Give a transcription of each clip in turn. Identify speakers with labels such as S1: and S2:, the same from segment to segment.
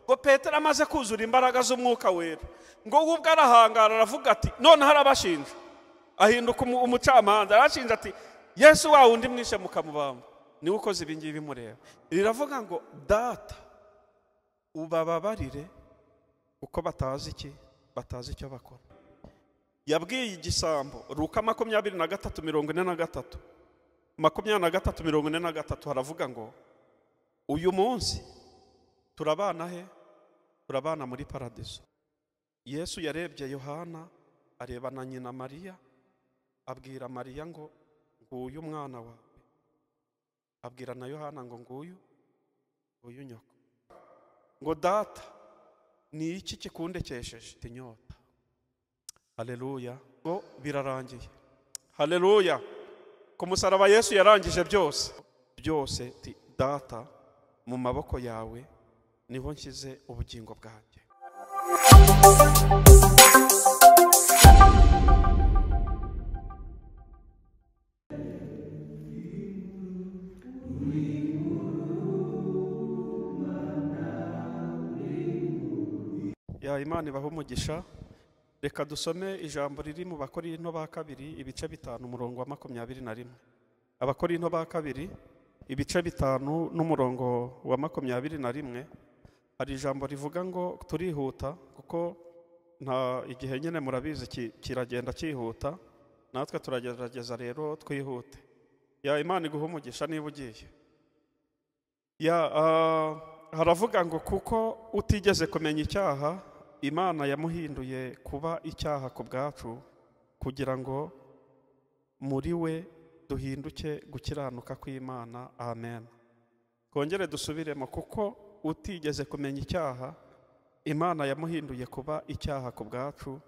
S1: Ngo Petero amaze kuzura imbaraga z'umwuka wera, ngo ubwo arahangara aravuga ati noneho arabashinja, ahinduka umucamanza, arashinja ati Yesu wa wundi mwishe mukamubamba niwe ukoze ibi ngibi mureba. Riravuga ngo data ubababarire kuko batazi iki, batazi icyo bakora. Yabwiye igisambo Luka 23:43 23:43 haravuga ngo uyu munsi turabana he? Turabana muri paradiso. Yesu yarebye Yohana areba na nyina Mariya, abwira Mariya ngo nguyu mwana wawe, abwira na Yohana ngo nguyu nyoko. Ngo data ni iki kikundekesheje inyota? Haleluya. Ngo birarangiye. Haleluya. Ku musaraba Yesu yarangije byose byose. Data mu maboko yawe niho nshyize ubugingo bwanjye. Ya Imana ibahe umugisha. Reka dusome ijambo riri mu Bakorinto ba kabiri ibice 5 umurongo wa 21. Abakorinto ba kabiri ibice 5 n'umurongo wa 21, hari ijambo rivuga ngo turihuta kuko nta igihe nyine murabizi kiragenda cyihuta, natwe turagerageza rero twihute. Ya Imana iguhe umugisha niba ugiye. Ya haravuga ngo kuko utigeze kumenya icyaha, Imana yamuhinduye kuba icyaha ku bwacu kugira ngo muri we duhinduke gukiranuka kw'Imana. Amen. Kongere dusubiremo, kuko utigeze kumenya icyaha, Imana yamuhinduye kuba icyaha ku bwacu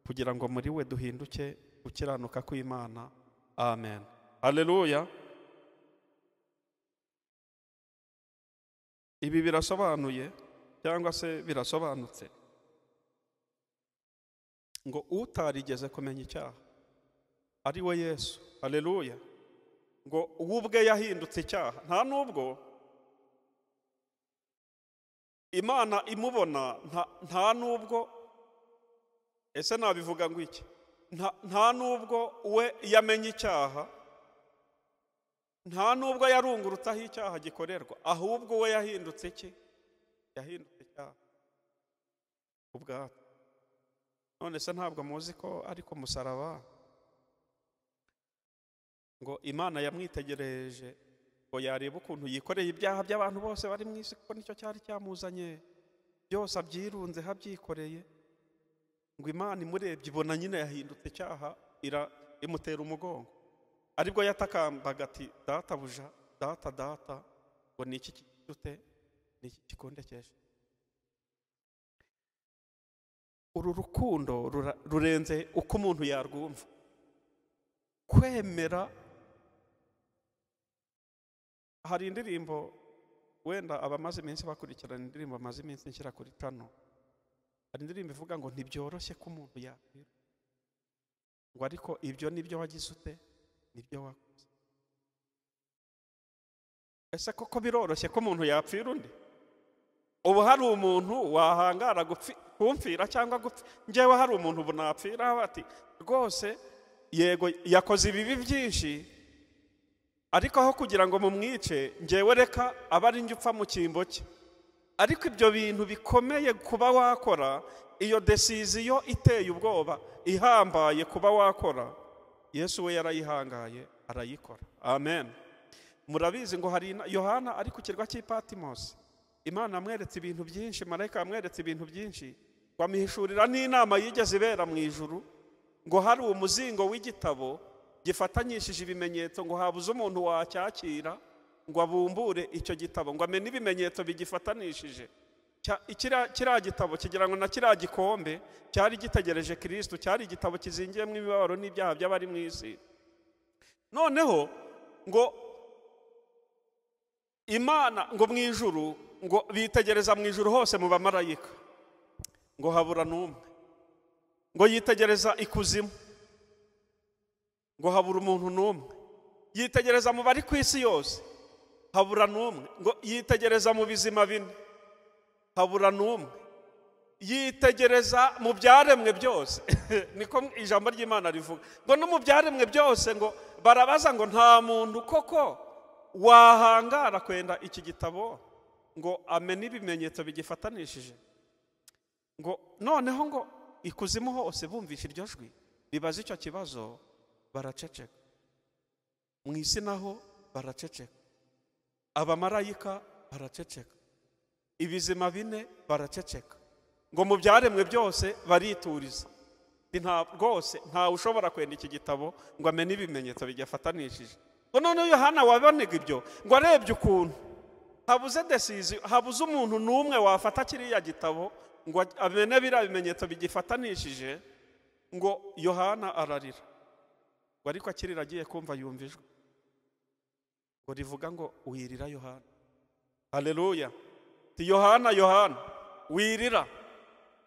S1: kugira ngo muri we duhinduke gukiranuka kw'Imana. Amen. Haleluya. Ibi birasobanuye cyangwa se birasobanutse ngo utarigeze kumenya icyaha ari we Yesu. Haleluya. Ngo ubwe yahindutse icyaha. Nta nubwo Imana imubona, nta nubwo, ese nabivuga ngo iki, nta nubwo we yamenye icyaha, nta nubwo yarungurutse aho icyaha gikorerwa, ahubwo we yahindutse iki? Yahindutse icyaha ubwato. None se ntabwo muzi ko ariko musaraba ngo Imana yamwitegereje ngo yareba ukuntu yikoreye ibyaha by'abantu bose bari mu isi, kuko nicyo cyari cyamuzanye, byose abyirunze habyikoreye. Ngo Imana imurebye ibona nyine yahindutse icyaha, imutera umugongo. Aribwo yatakambaga ati data buja, data data, ngo ni iki kidute, ni iki kikundekesha? Uru rukundo rurenze uko umuntu yarwumva. Kwemera, hari indirimbo wenda abamaze iminsi bakurikirana indirimbo amaze iminsi nshyira kuri tano, hari indirimbo ivuga ngo ntibyoroshye ko umuntu yapfira, ngo ariko ibyo nibyo wagize ute, nibyo wakoze. Ese koko biroroshye ko umuntu yapfira undi? Ubu hari umuntu wahangara kumfira cyangwa gupfa? Njyewe hari umuntu ubu napfira ati rwose yego yakoze ibibi byinshi, ariko aho kugira ngo mumwice njyewe reka aba ari njye upfa mu cyimbo cye. Ariko ibyo bintu bikomeye kuba wakora, iyo decision iteye ubwoba ihambaye kuba wakora, Yesu we yarayihangaye arayikora. Amen. Murabizi ngo hari Yohana ari ku kirwa cy'i Patmos, Imana amweretse ibintu byinshi, marayika amweretse ibintu byinshi, bamihishurira n'inama yigeze ibera mu ijuru, ngo hari umuzingo w'igitabo gifatanyishije ibimenyetso, ngo habuze umuntu wacyakira ngo abumbure icyo gitabo, ngo amenye ibimenyetso bigifatanishije. Kiriya gitabo kigira ngo na kiriya gikombe cyari gitegereje Kristo, cyari igitabo kizingiyemo imibabaro n'ibyaha by'abari mu isi. Noneho ngo Imana ngo mu ijuru, ngo bitegereza mu ijuru hose mu bamarayika, ngo habura n'umwe. Ngo yitegereza ikuzimu, ngo habura umuntu n'umwe. Yitegereza mu bari ku isi yose, habura n'umwe. Ngo yitegereza mu bizima bine, Habura n'umwe. Yitegereza mu byaremwe byose, niko ijambo ry'Imana rivuga, ngo no mu byaremwe byose ngo barabaza ngo nta muntu koko wahangara kwenda iki gitabo ngo amene ibimenyetso bigifatanishije. Ngo noneho ngo ikuzimu hose bumvisha iryo jwi bibaza icyo kibazo, baraceceka. Mu isi naho baraceceka, abamarayika baraceceka, ibizima bine baraceceka, ngo mu byaremwe byose barituriza. Rwose ntawe ushobora kwenda iki gitabo ngo amene ibimenyetso bigifatanishije. Ngo noneho Yohana wabonaga ibyo, ngo arebye ukuntu habuze decision, habuze umuntu n'umwe wafata kiriya gitabo ngo amene biriya bimenyetso bigifatanishije, ngo Yohana ararira. Ngo ariko akirira agiye kumva yumva ijwi ngo rivuga ngo wirira Yohana. Haleluya. Ti Yohana, Yohana, wirira,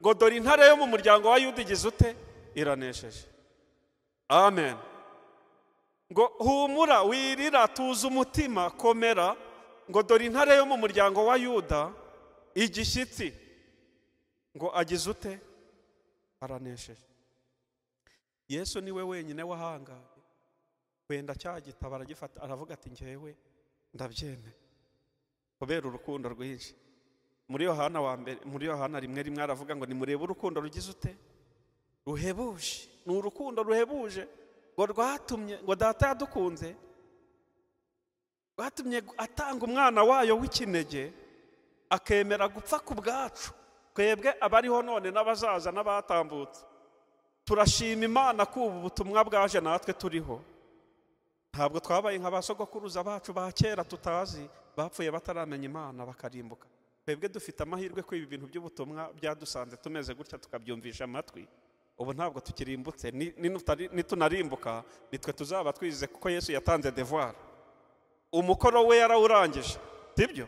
S1: ngo dore intare yo mu muryango wa Yuda igize ute? Iranesheje. Amen. Ngo humura, wirira, tuza umutima, komera, ngo dore intare yo mu muryango wa Yuda igishyitsi, ngo agize ute? Aranesheje. Yesu niwe wenyine wahangaye kwenda cya gitabo, aragifata aravuga ati njyewe ndabyemeye kubera urukundo rwinshi. Muri Yohana wa mbere, muri Yohana 1:1 aravuga ngo nimurebe urukundo rugize ute? Ruhebuje. Ni urukundo ruhebuje ngo rwatumye, ngo data yadukunze, rwatumye atanga umwana wayo w'ikinege akemera gupfa ku bwacu, twebwe abariho none n'abazaza n'abatambutse. Turashima Imana ko ubu butumwa bwaje natwe turiho. Ntabwo twabaye nka basogokuruza bacu ba kera tutazi, bapfuye bataramenya Imana bakarimbuka. Twebwe dufite amahirwe ko ibi bintu by'ubutumwa byadusanze tumeze gutya tukabyumvisha amatwi. Ubu ntabwo tukirimbutse, nitunarimbuka nitwe tuzaba twize, kuko Yesu yatanze devoir. Umukoro we yarawurangije, sibyo?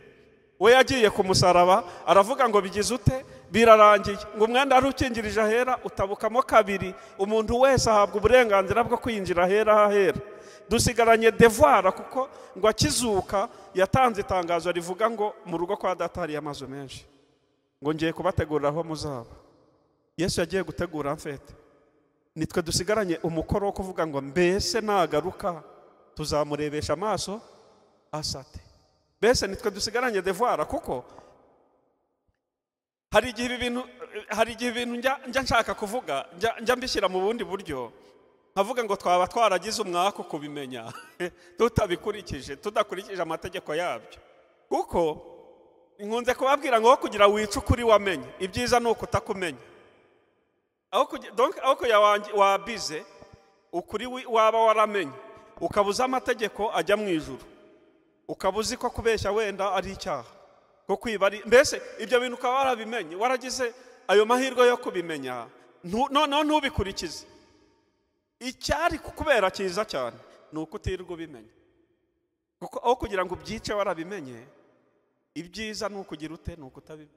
S1: We yagiye ku musaraba aravuga ngo bigize ute? Birarangiye. Ngo umwenda wari ukingirije ahera utabukamo kabiri, umuntu wese ahabwa uburenganzira bwo kwinjira ahera hahera. Dusigaranye devoir, kuko ngo akizuka yatanze itangazo rivuga ngo mu rugo kwa data hari amazu menshi, ngo ngiye kubategurira aho muzaba. Yesu yagiye gutegura mfete. Nitwe dusigaranye umukoro wo kuvuga ngo mbese nagaruka tuzamurebesha amaso asate. Mbese nitwe dusigaranye devoir, kuko hari igihe ibintu njya nshaka kuvuga, njya mbishyira mu bundi buryo, nkavuga ngo twaba twaragize umwaka kubimenya tutabikurikije, tudakurikije amategeko yabyo. Kuko nkunze kubabwira ngo kugira wice ukuri wamenye, ibyiza ni ukutakumenya. Aho kuya wabize ukuri waba waramenye, ukabuza amategeko ajya mu ijuru, ukabuzi ko kubeshya wenda ari icyaha, ko kwiba ari, mbese ibyo bintu ukaba warabimenye, waragize ayo mahirwe yo kubimenya, noneho ntubikurikize. Icyari kukubera cyiza cyane ni uko utirirwa ubimenya, kuko aho kugira ngo ubyice warabimenye, ibyiza ni ukugira ute? Ni ukutabimenya.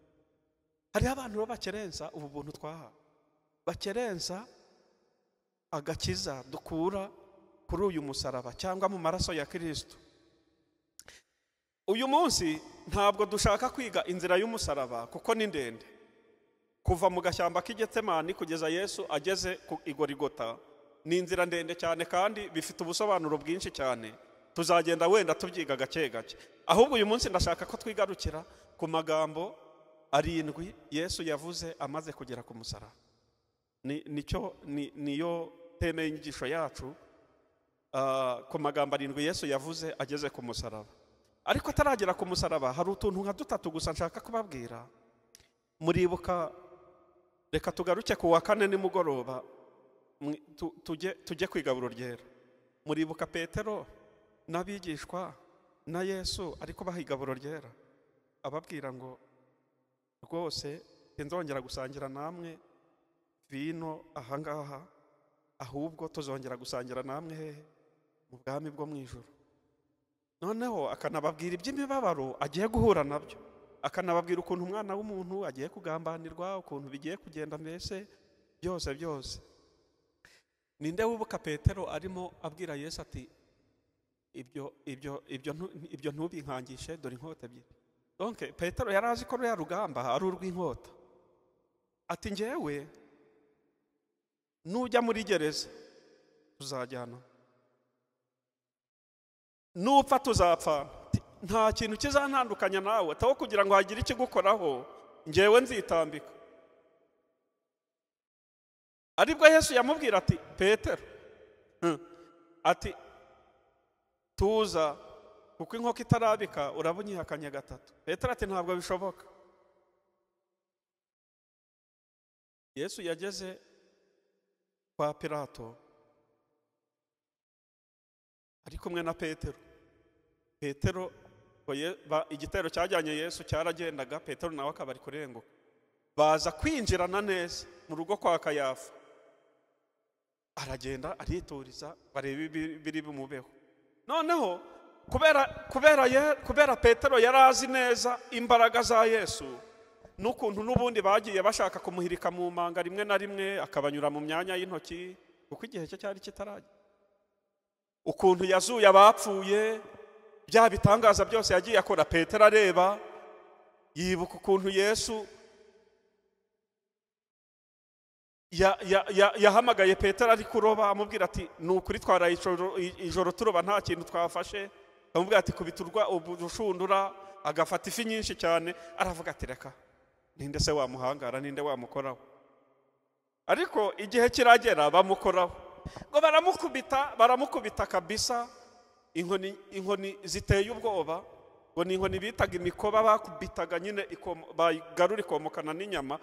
S1: Hariho abantu bakerensa ubu buntu twahawe, bakerensa agakiza dukura kuri uyu musaraba cyangwa mu maraso ya Kristo. Uyu munsi ntabwo dushaka kwiga inzira y'umusaraba kuko ni ndende. Kuva mu gashyamba k'Igetsemani kugeza Yesu ageze ku Igorigota ni inzira ndende cyane, kandi bifite ubusobanuro bwinshi cyane. Tuzagenda wenda tubyiga gake gake. Ahubwo uyu munsi ndashaka ko twigarukira ku magambo 7 Yesu yavuze amaze kugera ku musaraba. Niyo teme y'inyigisho yacu, ku magambo 7 Yesu yavuze ageze ku musaraba. Ariko ataragera ku musaraba hari utuntu nka dutatu gusa nshaka kubabwira. Muribuka, reka tugaruke ku wa kane nimugoroba tujye kwigaburo ryera. Muribuka Petero n'abigishwa na Yesu ariko baha igaburo ryera, ababwira ngo rwose sinzongera gusangira namwe vino ahangaha, ahubwo tuzongera gusangira namwe hehe? Mu bwami bwo mu ijuru. Noneho akanababwira iby'imibabaro agiye guhura nabyo, akanababwira ukuntu umwana w'umuntu agiye kugambanirwa, ukuntu bigiye kugenda, mbese byose byose. Ninde wibuka Petero arimo abwira Yesu ati ibyo ntubinkangishe, dore inkota ebyiri. Donc Petero yari azi ko ruriya rugamba ari urw'inkota. Ati njyewe nujya muri gereza tuzajyana, nupfa tuzapfa, nta kintu kizantandukanya nawe, ataho kugira ngo hagire ikigukoraho njyewe nzitambika. Aribwo Yesu yamubwira ati Petero, ati tuza kuko inkoko itarabika uraba unyihakanye gatatu. Petero ati ntabwo bishoboka. Yesu yageze kwa Pilato ari kumwe na Petero. Petero igitero cyajyanye Yesu cyaragendaga, Petero nawe akaba ari kurenguka. Baza kwinjirana neza mu rugo kwa Kayafa. Aragenda arituriza barebe biri bumubeho. Noneho kubera Petero yari azi neza imbaraga za Yesu n'ukuntu n'ubundi bagiye bashaka kumuhirika mu manga rimwe na rimwe akabanyura mu myanya y'intoki kuko igihe cye cyari kitaragera, ukuntu yazuye abapfuye, bya bitangaza byose yagiye akora, Petero areba yibuka ukuntu Yesu yahamagaye Petero ari kuroba amubwira ati ni ukuri twaraye ijoro turoba nta kintu twafashe, amubwira ati kubita urushundura, agafata ifi nyinshi cyane. Aravuga ati reka ninde se wamuhangara, ninde wamukoraho? Ariko igihe kiragera bamukoraho, ngo baramukubita kabisa, inkoni ziteye ubwoba, ngo ni inkoni bitaga imikoba bakubitaga nyine bagarura ikomokana n'inyama.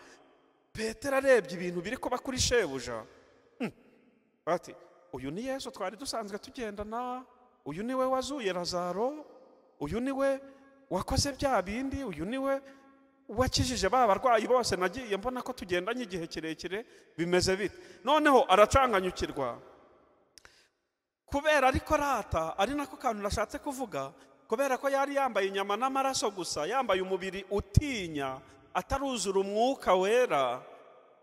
S1: Petero arebye ibintu biri kuba kuri shebuja, ati uyu ni Yesu twari dusanzwe tugendana, uyu ni we wazuye Lazaro, uyu ni we wakoze bya bindi, uyu ni we wakijije ba barwayi bose nagiye mbona ko tugendanye igihe kirekire, bimeze bite? Noneho aracanganyukirwa kubera ariko rata, ari nako kantu nashatse kuvuga, kubera ko yari yambaye inyama n'amaraso gusa, yambaye umubiri utinya, ataruzura umwuka wera.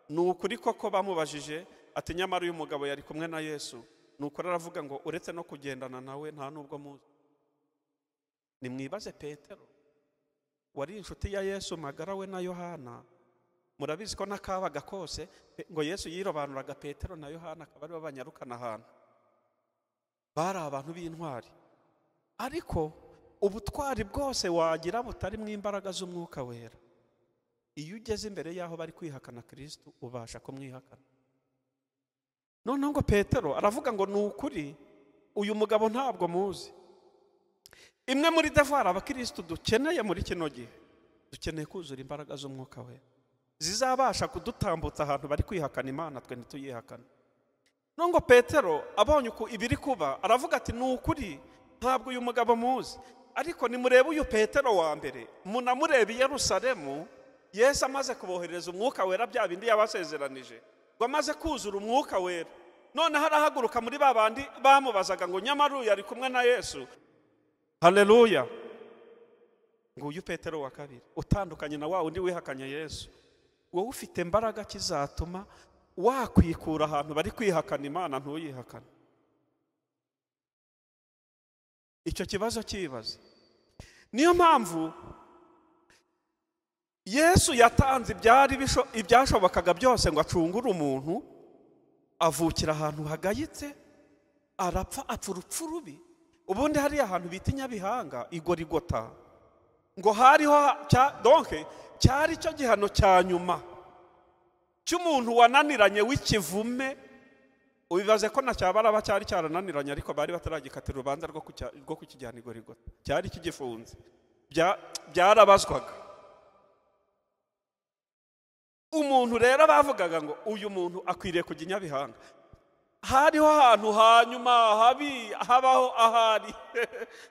S1: Ni ukuri koko bamubajije ati nyamara uyu mugabo yari kumwe na Yesu, ni ukuri aravuga ngo uretse no kugendana nawe nta nubwo muzi. Nimwibaze Petero wari inshuti ya Yesu magara we na Yohana, murabizi ko n'akabaga kose ngo Yesu yirobanuraga Petero na Yohana akaba aribo banyarukana ahantu, bari abantu b'intwari. Ariko ubutwari bwose wagira butari mu imbaraga z'umwuka wera, iyo ugeze imbere y'aho bari kwihakana Kristo ubasha kumwihakana. Noneho ngo Petero aravuga ngo ni ukuri uyu mugabo ntabwo muzi. Imwe muri devoir abakristo dukeneye muri kino gihe, dukeneye kuzura imbaraga z'umwuka we zizabasha kudutambutsa ahantu bari kwihakana Imana twe ntituyihakane. Nongo Petero abonye uko ibiri kuba aravuga ati ni ukuri ntabwo uyu mugabo muzi, ariko nimurebe uyu Petero wa mbere, munamurebe i Yerusalemu Yesu amaze kubohereza umwuka wera bya bindi yabasezeranije, ngo amaze kuzura umwuka wera, noneho arahaguruka muri babandi bamubazaga ngo nyamara uyu ari kumwe na Yesu. Haleluya. Nguyu Petero wa kabiri utandukanye na wa undi wihakanye Yesu. Wowe ufite imbaraga kizatuma wakwikura ahantu bari kwihakana Imana ntuyihakane. Icyo kibazo kibaza. Niyo mpamvu Yesu yatanze ibyashobokaga byose ngo acungure umuntu, avukira ahantu hagayitse, arapfa apfa urupfu rubi. Ubundi hari ahantu bita Nyabihanga igorigota, ngo hariho donc cyari cyo gihano cya nyuma cy'umuntu wananiranye w'ikivume. Ubibaze ko na cyabaraba cyari cyarananiranye, ariko bari bataragikatira urubanza rwo kukijyana igorigota, cyari kigifunze, byarabazwaga. Umuntu rero bavugaga ngo uyu muntu akwiriye kujya i Nyabihanga. Hariho ahantu hanyuma habi habaho ahari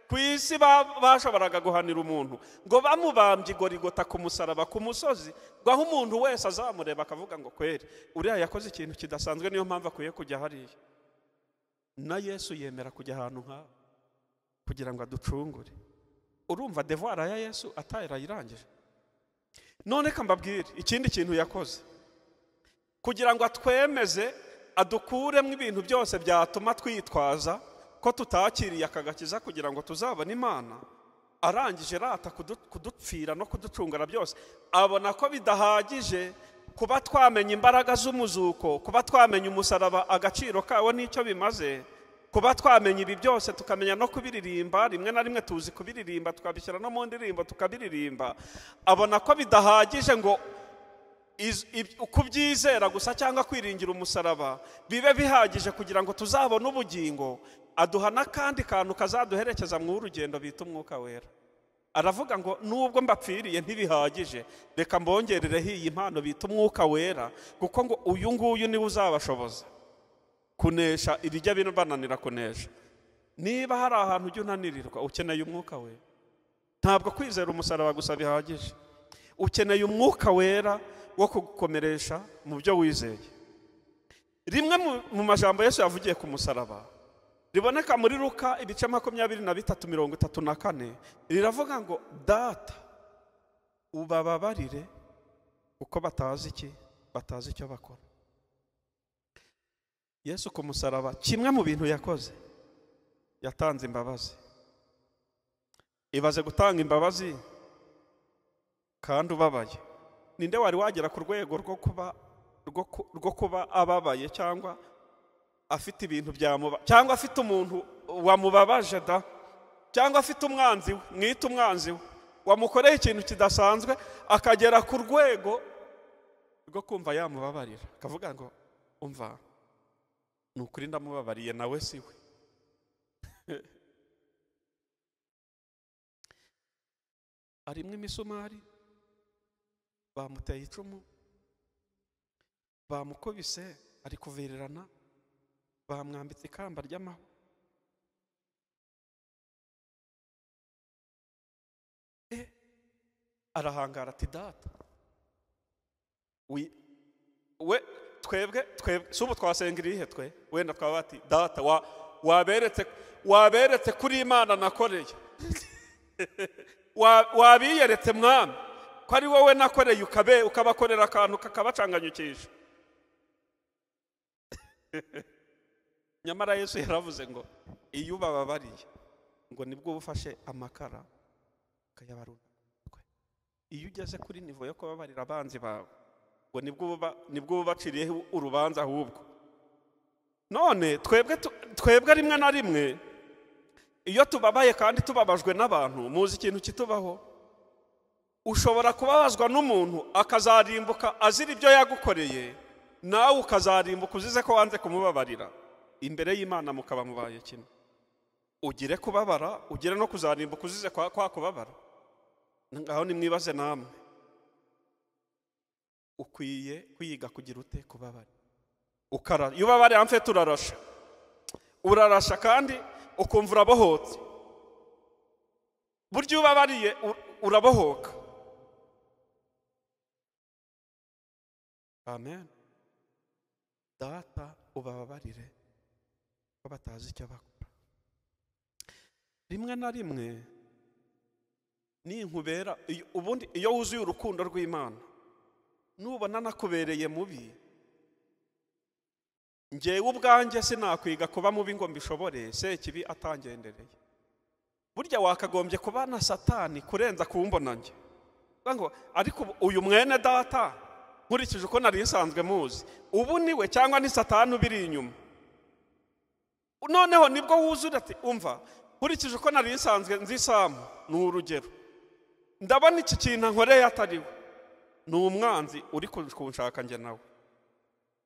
S1: ku isi bashoboraga guhanira umuntu ngo bamubambye igorigota ku musaraba ku musozi, ngo aho umuntu wese azamureba akavuga ngo kweri uriya yakoze ikintu kidasanzwe, niyo mpamvu akwiye kujya hariya. Na Yesu yemera kujya ahantu nk'aho kugira ngo aducungure. Urumva devoir ya Yesu atayirangije. None ka mbabwire ikindi kintu yakoze kugira ngo atwemeze, adukuremo ibintu byose byatuma twitwaza ko tutakiriye akagakiza kugira ngo tuzabone Imana. Arangije rata kudupfira no kuducungura byose, abona ko bidahagije kuba twamenya imbaraga z'umuzuko, kuba twamenya umusaraba agaciro kawo n'icyo bimaze, kuba twamenya ibi byose tukamenya no kubiririmba, rimwe na rimwe tuzi kubiririmba tukabishyira no mu ndirimbo tukabiririmba. Abona ko bidahagije ngo kubyizera gusa cyangwa kwiringira umusaraba bibe bihagije kugira ngo tuzabone ubugingo. Aduha n'akandi kantu kazaduherekeza mu rugendo bita umwuka wera. Aravuga ngo nubwo mbapfiriye ntibihagije, reka mbongerereho iyi mpano bita umwuka wera, kuko ngo uyu nguyu niwe uzabashoboza kunesha ibijya bananira kunesha. Niba hari ahantu ujya unanirirwa, ukeneye umwuka wera. Ntabwo kwizera umusaraba gusa bihagije, ukeneye umwuka wera wo kugukomeresha mu byo wizeye. Rimwe mu majambo Yesu yavugiye ku musaraba riboneka muri Luka ibice 23:34, riravuga ngo data ubababarire kuko batazi iki, batazi icyo bakora. Yesu ku musaraba kimwe mu bintu yakoze, yatanze imbabazi. Ibaze gutanga imbabazi kandi ubabaye. Ninde wari wagera ku rwego rwo kuba ababaye cyangwa afite ibintu byamuba, cyangwa afite umuntu wamubabaje da, cyangwa afite umwanzi we, mwita umwanzi we wamukoreye ikintu kidasanzwe, akagera ku rwego rwo kumva yamubabarira, akavuga ngo umva ni ukuri ndamubabariye nawe si we. Arimwe imisumari, bamuteye icumu, bamukubise ari kuvirirana, bamwambitse ikamba ry'amahwa. Arahangara ati data we twebwe subu twasenga irihe twe wenda twaba ati data waberetse kuri Imana nakoreye, wabiyeretse mwami ko ari wowe nakoreye, ukabakorera akantu kakabacanganyukisha. Nyamara Yesu yaravuze ngo iyo ubababariye ngo nibwo ubufashe amakara ukayabarura. Iyo ugeze kuri nivo yo kubabarira abanzi bawe ngo nibwo ubaciriyeho urubanza ahubwo. None twebwe rimwe na rimwe iyo tubabaye kandi tubabajwe n'abantu, muzi ikintu kitubaho. Ushobora kubabazwa n'umuntu akazarimbuka azira ibyo yagukoreye, nawe ukazarimbuka uzize ko wanze kumubabarira. Imbere y'Imana mukaba mubaye kimwe. Ugire kubabara, ugire no kuzarimbuka uzize kwa kubabara. Ngaho nimwibaze namwe, ukwiye kwiga kugira ute kubabara. Ukara iyo ubabariye amfe turarasha, urarasha kandi ukumva urabohotse. Buryo ubabariye urabohoka. Amen. Data ubababarire ko batazi icyo bakora. Rimwe na rimwe ninkubera ubundi iyo wuzuye urukundo rw'Imana, nubona nakubereye mubi, ngewe ubwanjye sinakwiga kuba mubi ngo mbishobore, sekibi atangendereye. Burya wakagombye kuba na Satani kurenza kumbona nge. Ngo ariko uyu mwene data nkurikije uko nari nsanzwe muzi, ubu niwe cyangwa ni Satani ubiri inyuma. Noneho nibwo wuzura ati umva nkurikije uko nari nsanzwe nzi Samu, ni urugero, ndabona iki kintu nkoreye atariwe, ni umwanzi uri kunshaka nge nawe.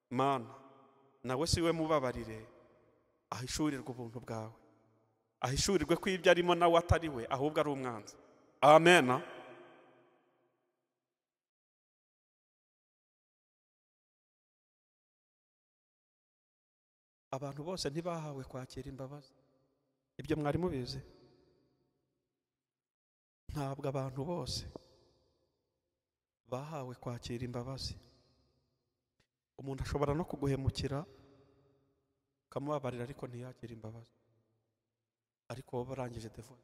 S1: Mana nawe siwe mubabarire, ahishurirwe ubuntu bwawe, ahishurirwe ko ibyo arimo nawe atariwe ahubwo ari umwanzi. Amen. Abantu bose ntibahawe kwakira imbabazi. Ibyo mwari mubizi? Ntabwo abantu bose bahawe kwakira imbabazi. Umuntu ashobora no kuguhemukira ukamubabarira ariko ntiyakira imbabazi, ariko wowe urangije devo.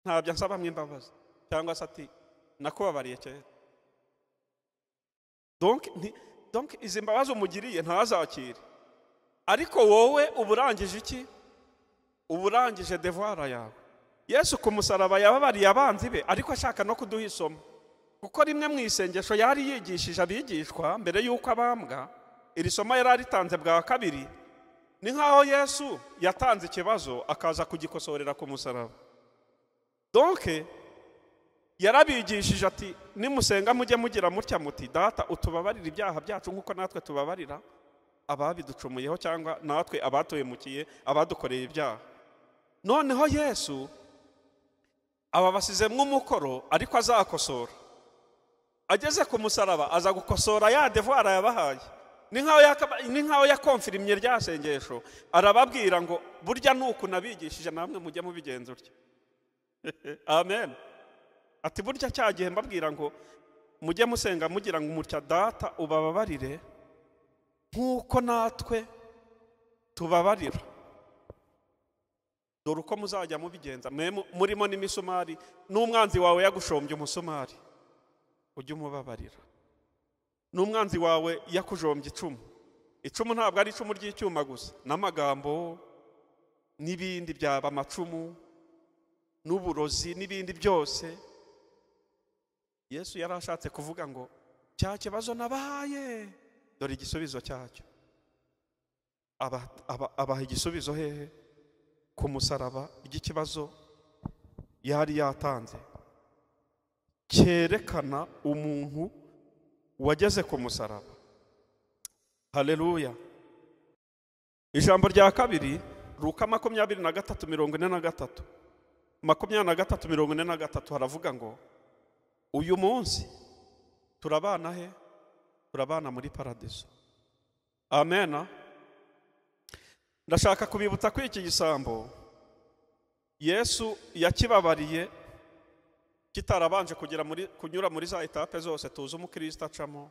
S1: Ntabyo ansabamwe imbabazi, cyangwa se ati nakubabariye kera. Donc izi mbabazi umugiriye ntazakire, ariko wowe uba urangije iki? Uba urangije devoir yawe. Yesu ku musaraba yababariye abanzi be, ariko ashaka no kuduha isomo, kuko rimwe mu isengesho yari yigishije abigishwa mbere y'uko abambwa, iri somo yari aritanze bwa kabiri. Ni nkaho Yesu yatanze ikibazo akaza kugikosorera ku musaraba. Donc yarabigishije ati nimusenga mujye mugira mutya muti Data utubabarira ibyaha byacu nk'uko natwe tubabarira ababiducumuyeho, cyangwa natwe abatuhemukiye, abadukoreye ibyaha. Noneho Yesu ababasizemwo umukoro, ariko azakosora. Ageze ku musaraba aza gukosora ya devoir yabahaye. Ni nkaho yakonfirimye rya sengesho, arababwira ngo burya nuku nabigishije namwe mujye mubigenza utya. Amen. Ati burya cya gihe mbabwira ngo mujye musenga mugira ngo mutya Data ubababarire nk'uko natwe tubabarira. Dore uko muzajya mubigenza, murimo n'imisumari, n'umwanzi wawe yagushombye umusumari ujye umubabarira, n'umwanzi wawe yakujombye icumu. Icumu ntabwo ari icumu ry'icyuma gusa, n'amagambo n'ibindi byaba amacumu n'uburozi n'ibindi byose. Yesu yari ashatse kuvuga ngo cya kibazo nabahaye, dore igisubizo cyacyo. Abaha igisubizo hehe? Ku musaraba, ry'ikibazo yari yatanze cyerekana umuntu wageze ku musaraba. Haleluya. Ijambo rya kabiri, Luka 23:43, 23:43 haravuga ngo uyu munsi turabana he? Turabana muri paradiso. Amen. Ndashaka kubibutsa ko iki gisambo Yesu yakibabariye kitarabanje kugera muri kunyura muri za etape zose tuzi umukristo acamo,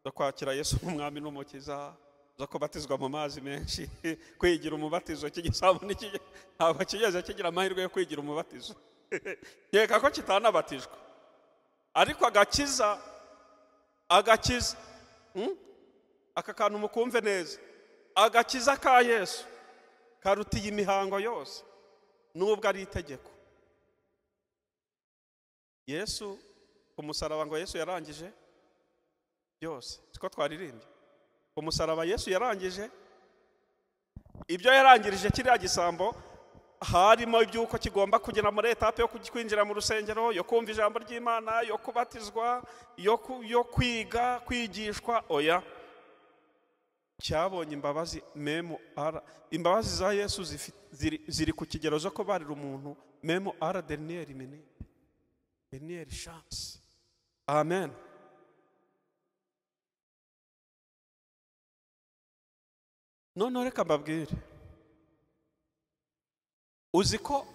S1: zo kwakira Yesu nk'umwami n'umukiza, zo kubatizwa mu mazi menshi, kwigira umubatizo. Iki gisambo ntabwo kigeze kigira amahirwe yo kwigira umubatizo, nkeka ko kitanabatijwe, ariko agakiza aka kantu mukumve neza, agakiza ka Yesu karutiye imihango yose nubwo ari itegeko. Yesu ku musaraba ngo Yesu yarangije byose, siko twaririmbye. Ku musaraba Yesu yarangije ibyo yarangirije kiriya gisambo, harimo iby'uko kigomba kugera muri etape yo kwinjira mu rusengero, yo kumva ijambo ry'Imana, yo kubatizwa, yo kwiga, kwigishwa. Oya, cyabonye imbabazi memo ara. Imbabazi za Yesu ziri ku kigero zo kubarira umuntu memo ara dernière minute, dernière chance. Amen. None reka mbabwire, uzi ko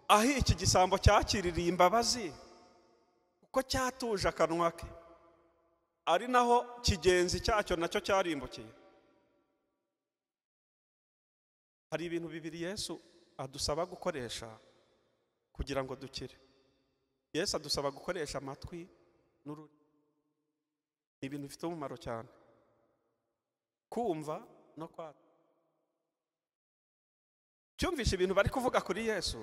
S1: aho iki gisambo cyakiririye imbabazi kuko cyatuje akanwa ke, ari naho kigenzi cyacyo nacyo cyarimbukiye. Hari ibintu bibiri Yesu adusaba gukoresha kugira ngo dukire. Yesu adusaba gukoresha amatwi n'ururimi. Ni ibintu bifite umumaro cyane, kumva no kwata. Cyumvisha ibintu bari kuvuga kuri Yesu,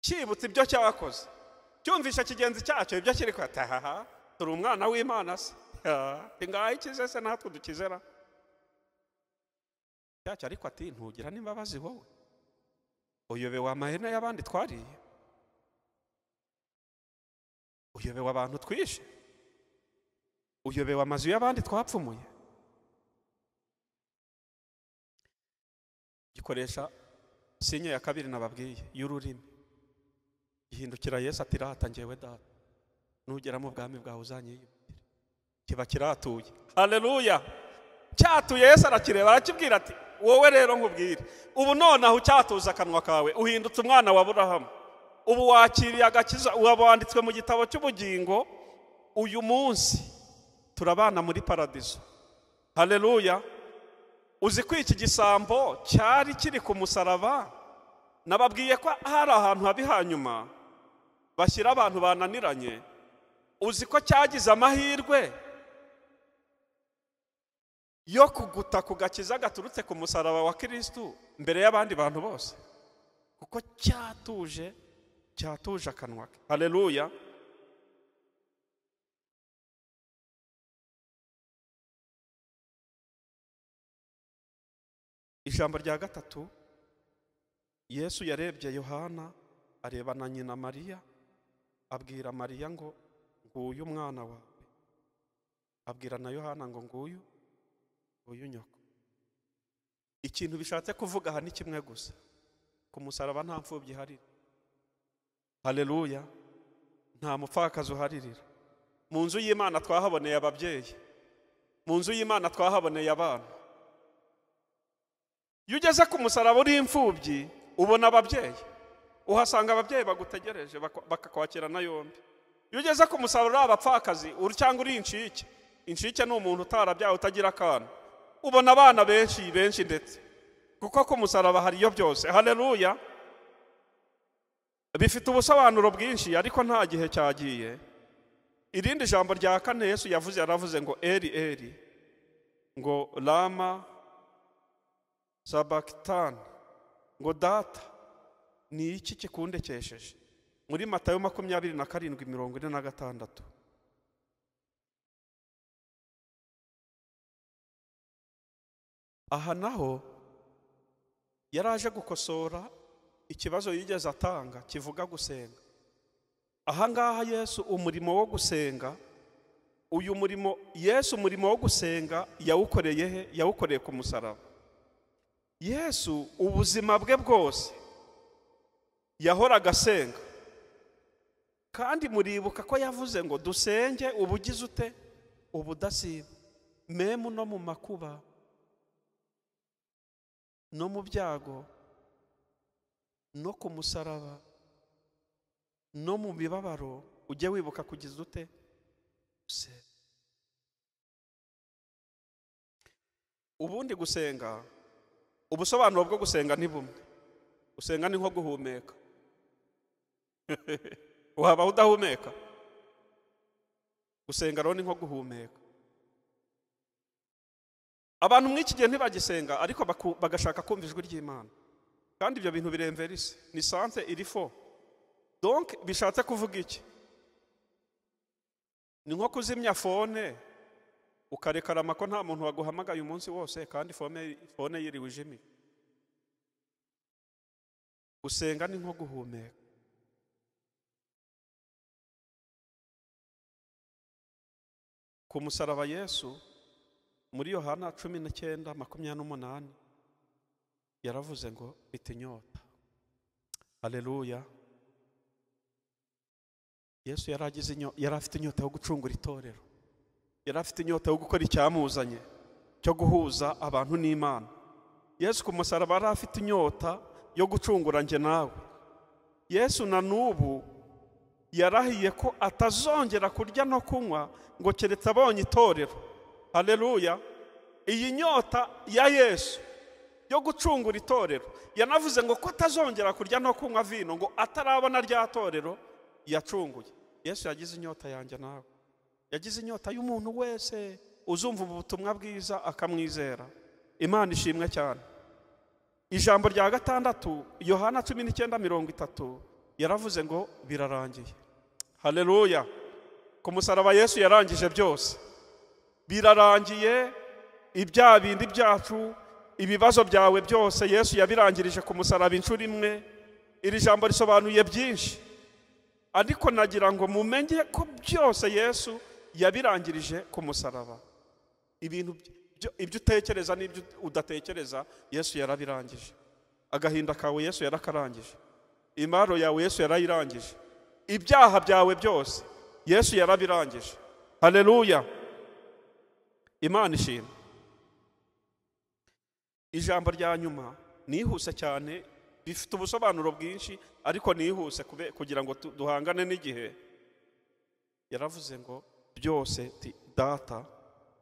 S1: cyibutse ibyo cyakoze, cyumvisha kigenzi cyacyo ibyo kiri kwatahaha, turi umwana w'Imana se, ngaho ikize se natwe dukizera cyacyo. Ariko ati ntugira n'imbabazi wowe, uyobewe amahene y'abandi twariye, uyobewe abantu twishe, uyobewe amazu y'abandi twapfumuye. Gikoresha sinye ya kabiri nababwiye y'ururimi, gihindukira Yesu ati rata njyewe Data, nugera mu bwami bwawe uzanyiyumvire. Kiba kiratuye. Haleluya. Cyatuye Yesu arakireba arakibwira ati wowe rero nkubwire, ubu nonaho ucyatuza akanwa kawe uhindutse umwana wa Aburahamu, ubu wakiriye agakiza, wanditswe mu gitabo cy'ubugingo, uyu munsi turabana muri paradiso. Haleluya. Uzi ko iki gisambo cyari kiri ku musaraba, nababwiye ko hari ahantu habi hanyuma bashyira abantu bananiranye. Uzi ko cyagize amahirwe yo kuguta ku gakiza gaturutse ku musaraba wa Kristo mbere y'abandi bantu bose, kuko cyatuje akanwa ke. Haleluya. Ijambo rya gatatu, Yesu yarebye Yohana areba na nyina Mariya, abwira Mariya ngo nguyu umwana wawe, abwira na Yohana ngo nguyu nyoko. Ikintu bishatse kuvuga aha ni kimwe gusa, ku musaraba nta mfubyi iharira. Haleluya. Nta mupfakazi uharirira. Mu nzu y'Imana twahaboneye ababyeyi, mu nzu y'Imana twahaboneye abana. Iyo ugeze ku musaraba uri imfubyi ubona ababyeyi, uhasanga ababyeyi bagutegereje bakakwakira na yombi. Iyo ugeze ku musaraba uri abapfakazi cyangwa uri incike, incike ni umuntu utarabyawe utagira akana, ubona abana benshi benshi ndetse, kuko ku musaraba hariyo byose. Haleluya. Bifite ubusobanuro bwinshi ariko nta gihe cyagiye. Irindi jambo rya kane Yesu yavuze, yaravuze ngo eri eri, ngo lama sabakitani, ngo data ni iki kikundekesheje. Muri Matayo 27:46. Aha naho yaraje gukosora ikibazo yigeze atanga kivuga gusenga. Aha ngaha Yesu umurimo wo gusenga, uyu murimo Yesu umurimo wo gusenga yawukoreye he? Yawukoreye ku musaraba. Yesu ubuzima bwe bwose yahoraga asenga, kandi muribuka ko yavuze ngo dusenge ubugize ute ubudasiba, memu no mu makuba no mu byago no ku musaraba no mu mibabaro, ujye wibuka kugiza ute gusenga. Ubundi gusenga, ubusobanuro bwo gusenga ni bumwe. Gusenga ni nko guhumeka. Waba udahumeka? Gusenga rero ni nko guhumeka. Abantu mw'iki gihe ntibagisenga, ariko bagashaka kumva ijwi ry'Imana, kandi ibyo bintu biremverise, ni sante iri fo. Donc bishatse kuvuga iki? Ni nko kuzimya fone ukarekarama ko nta muntu waguhamagaye umunsi wose, kandi fone yiriwe ijimye. Gusenga ni nko guhumeka. Ku musaraba Yesu muri Yohana 19:28 yaravuze ngo mfite inyota. Haleluya. Yesu yari afite inyota yo gucungura itorero, yari afite inyota yo gukora icyamuzanye cyo guhuza abantu n'Imana. Yesu ku musaraba yari afite inyota yo gucungura nge nawe. Yesu na n'ubu yarahiye ko atazongera kurya no kunywa ngo keretse abonye itorero. Haleluya. Iyi nyota ya Yesu yo gucungura itorero, yanavuze ngo ko atazongera kurya no kunywa vino ngo atarabona rya torero yacunguye. Yesu yagize inyota yanjye nawe, yagize inyota y'umuntu wese uzumva ubutumwa bwiza akamwizera. Imana ishimwe cyane. Ijambo rya gatandatu, Yohana 19:30 yaravuze ngo birarangiye. Haleluya. Ku musaraba Yesu yarangije byose, birarangiye. Ibya bindi byacu, ibibazo byawe byose Yesu yabirangirije ku musaraba inshuro imwe. Iri jambo risobanuye byinshi, ariko nagira ngo mumenye ko byose Yesu yabirangirije ku musaraba. Ibintu ibyo utekereza n'ibyo udatekereza Yesu yarabirangije. Agahinda kawe Yesu yarakarangije, imaro yawe Yesu yarayirangije, ibyaha byawe byose Yesu yarabirangije. Haleluya. Imana ishimwe. Ijambo rya nyuma nihuse cyane, bifite ubusobanuro bwinshi ariko nihuse kugira ngo duhangane n'igihe. Yaravuze ngo byose data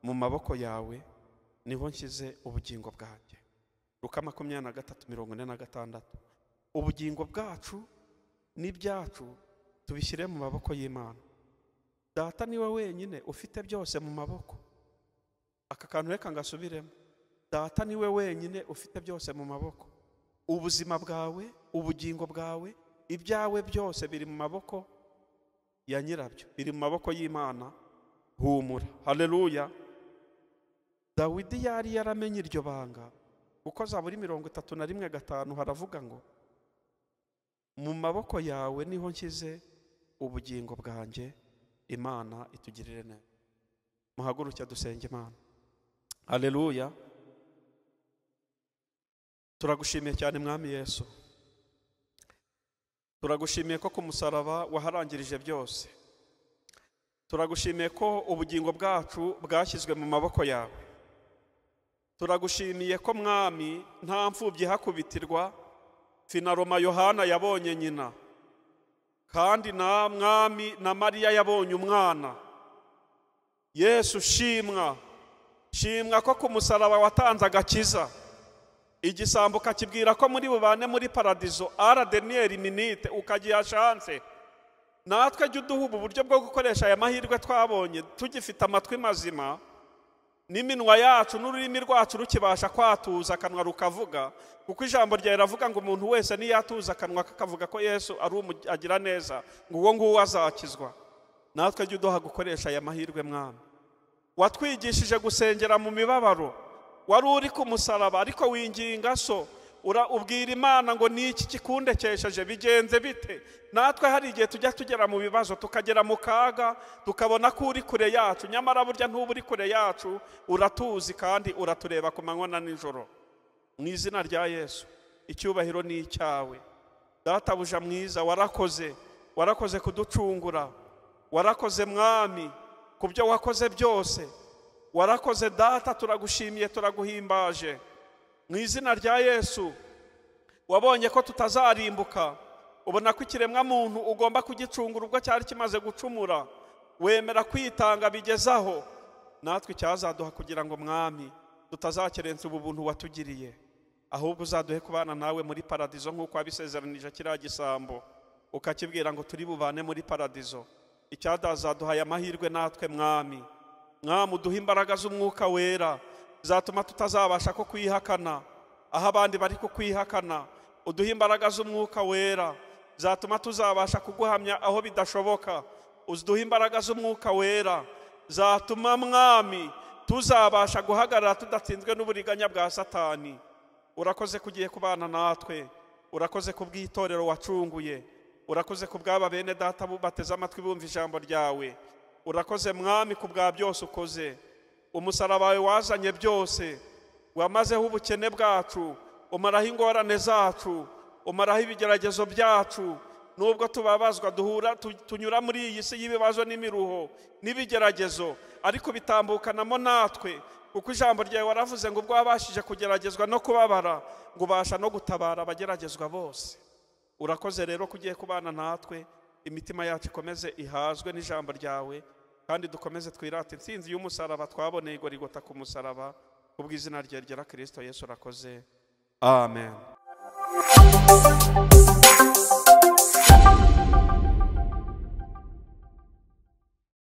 S1: mu maboko yawe niho nshyize ubugingo bwanjye. Luka 23:46. Ubugingo bwacu n'ibyacu tubishyire mu maboko y'Imana. Data niwe wenyine ufite byose mu maboko. Aka kantu reka ngasubiremo. Data niwe wenyine ufite byose mu maboko. Ubuzima bwawe, ubugingo bwawe, ibyawe byose biri mu maboko ya nyirabyo, biri mu maboko y'Imana. Humura. Haleluya. Dawidi yari yaramenye iryo banga, kuko Zaburi 31:5 haravuga ngo mu maboko yawe niho nshyize ubugingo bwanjye, Imana itugirire neza. Muhaguruke dusenge Imana. Haleluya. Turagushimiye cyane Mwami Yesu. Turagushimiye ko ku musaraba waharangirije byose. Turagushimiye ko ubugingo bwacu bwashyizwe mu maboko yawe. Turagushimiye ko Mwami nta mfubyi hakubitirwa. Finaroma Yohana yabonye nyina, kandi na Mwami na Mariya yabonye umwana. Yesu shimwa, shimwa ko ku musaraba watanze agakiza. Igisambo kakibwira ko muri bubane muri paradizo ara dernière minute ukagiha chance. Natwe jya uduha ubu buryo bwo gukoresha aya mahirwe twabonye tugifite amatwi mazima, n'iminwa yacu n'ururimi rwacu rukibasha kwatuza akanwa rukavuga, kuko ijambo ryawe riravuga ngo umuntu wese niyatuza akanwa kakavuga ko Yesu ari agira neza, ngo uwo nguwo azakizwa. Natwe jya uduha gukoresha aya mahirwe Mwami. Watwigishije gusengera mu mibabaro. Wari uri ku musaraba ariko winginga so, ubwira Imana ngo niki kikundekesheje, bigenze bite? Natwe hari igihe tujya tugera mu bibazo, tukagera mu kaga, tukabona ko uri kure yacu, nyamara burya ntuba uri kure yacu, uratuzi kandi uratureba ku manywa na nijoro. Mu izina rya Yesu, icyubahiro ni icyawe. Databuja mwiza, warakoze, warakoze kuducungura, warakoze Mwami ku byo wakoze byose. Warakoze Data, turagushimiye, turaguhimbaje. Mu izina rya Yesu, wabonye ko tutazarimbuka, ubona ko ikiremwa muntu ugomba kugicungura ubwo cyari kimaze gucumura, wemera kwitanga bigezaho. Natwe icyazaduha kugira ngo Mwami tutazakerensa ubu buntu watugiriye, ahubwo uzaduhe kubana nawe muri paradizo nk'uko wabisezeranije kiriya gisambo, ukakibwira ngo turi bubane muri paradizo. Icyadazaduhaye amahirwe natwe Mwami. Mwami uduhe imbaraga z'umwuka wera zatuma tutazabasha ko kwihakana aho abandi bari kukwihakana. Uduhe imbaraga z'umwuka wera zatuma tuzabasha kuguhamya aho bidashoboka. Uduhe imbaraga z'umwuka wera zatuma Mwami tuzabasha guhagarara tudatsinzwe n'uburiganya bwa Satani. Urakoze kugiye kubana natwe, urakoze kubw'itorero wacunguye, urakoze kubw'aba bene data bateze amatwi bumva ijambo ryawe. Urakoze Mwami kubwa byose ukoze. Umusaraba wawe wazanye byose, wamazeho ubukene bwacu, umaraho ingorane zacu, umaraho ibigeragezo byacu. Nubwo tubabazwa duhura tunyura muri iyi si y'ibibazo n'imiruho n'ibigeragezo, ariko bitambukanamo natwe, kuko ijambo ryawe waravuze ngo ubwo wabashije kugeragezwa no kubabara, ngo ubasha no gutabara abageragezwa bose. Urakoze rero kugiye kubana natwe, imitima yacu ikomeze ihazwe n'ijambo ryawe, kandi dukomeze twirate intsinzi y'umusaraba twaboneye Golgotha ku musaraba, kubw'izina rye ryera Kristo Yesu. Urakoze. Amen.